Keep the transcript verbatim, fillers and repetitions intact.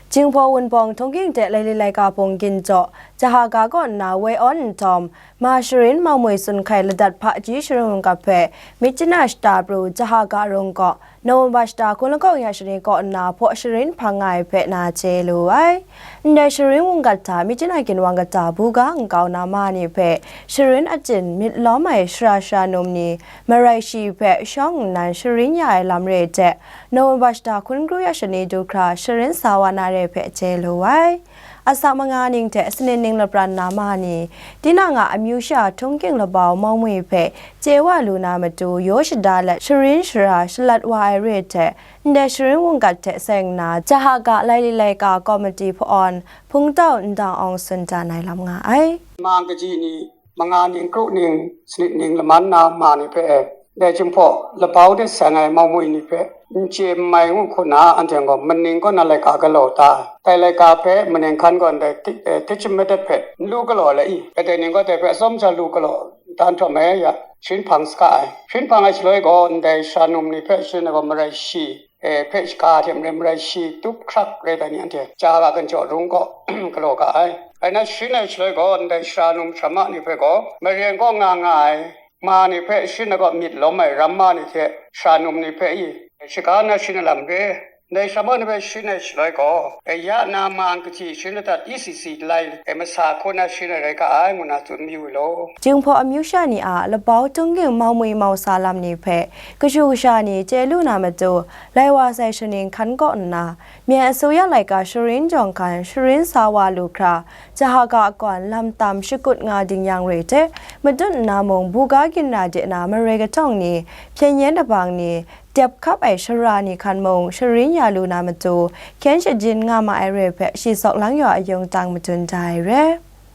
Jinghpaw Wunpawng Htawng Ging hte Laili Laika Hpung Ginjaw, Jahaka kaw nna woi awn nhtawm, ma Sharin Maumwi Sunhkai Ladat Hpaji Sharin Wungat hpe Myitkyina Shata Pru Jahaka Rung kaw November shata hkun lahkawng ya shani kaw nna hpaw sharin hpang nga ai hpe na chye lu ai. Ndai sharin wunggat hta Myitkyina Ginwang kata buga nkau na ma ni hpe sharin achyin myit lawm ai shara shara num ni marai shi hpe shawng nnan sharin ya ai lam re ai hte, November shata hkun kru ya shani du hkra sharin sa wa na re hpe chye lu ai. Asak manga ning hte sanit ning lapran na ma ni, tinang a amyu sha Htawng Ging Labau Maumwi hpe chye wa lu na matu yaw shada let sharin shara shalat wa ai re hte, ndai sharin wunggat hte seng nna, Jahaka Laili Laika Komiti hpa-awn Hpungtau Ndang Awng tsun dan ai lam nga ai. Mang kaji ni, manga ning, kru ning, sanit ning laman na ma ni hpe, dai Jinghpaw Labau de seng ai Maumwi ni hpe n chye n mai ngu hku na, anhte gaw maning kaw na laika galaw ta ai. Dai laika hpe maning hkan gaw ndai ti-, eh, Teaching Method hpe n lu galaw ai le i, kadai ning gaw dai hpe atsawm sha lu galaw dan htaw mai ya, sharin hpang saga ai. Sharin hpang ai shaloi gaw, ndai shara num ni hpe sharin ai gaw marai shi, eh, hpe shaga hte maren marai shi tup hkrak rai dan ni anhte Jahaka Ginjaw Rung kaw galaw ga ai. Rai nna sharin ai shaloi gaw, ndai shara num shara ma ni hpe gaw, Maren kaw nga nga ai ma ni hpe sharin ai gaw myit lawm ai ram ma ni hte shara num ni hpe i, shaga nna sharin ai lam re. Ndai shara ma ni hpe sharin ai shaloi gaw, e ya na mang kaji sharin ladat E C C lai e masa hku na sharin ai rai ga ai, ngu na tsun mayu law. Jinghpaw amyu sha ni a Labau Htawng Ging Maumwi Mausa lam ni hpe kashu kasha ni chye lu na matu, lai wa sai shaning hkan kaw nna, Myen Asuya laika sharin jawng hkan sharin sa wa lu hkra, Jahaka kaw lam tam shakut nga ding yang re hte, matut nna mung buga ginra de na marai kahtawng ni, hpyen yen dabang ni, dep hkap ai shara ni hkan mung sharin ya lu na matu, hkyen shajin nga ma ai re hpe shi sawk lang yaw ayung tang madun da ai re.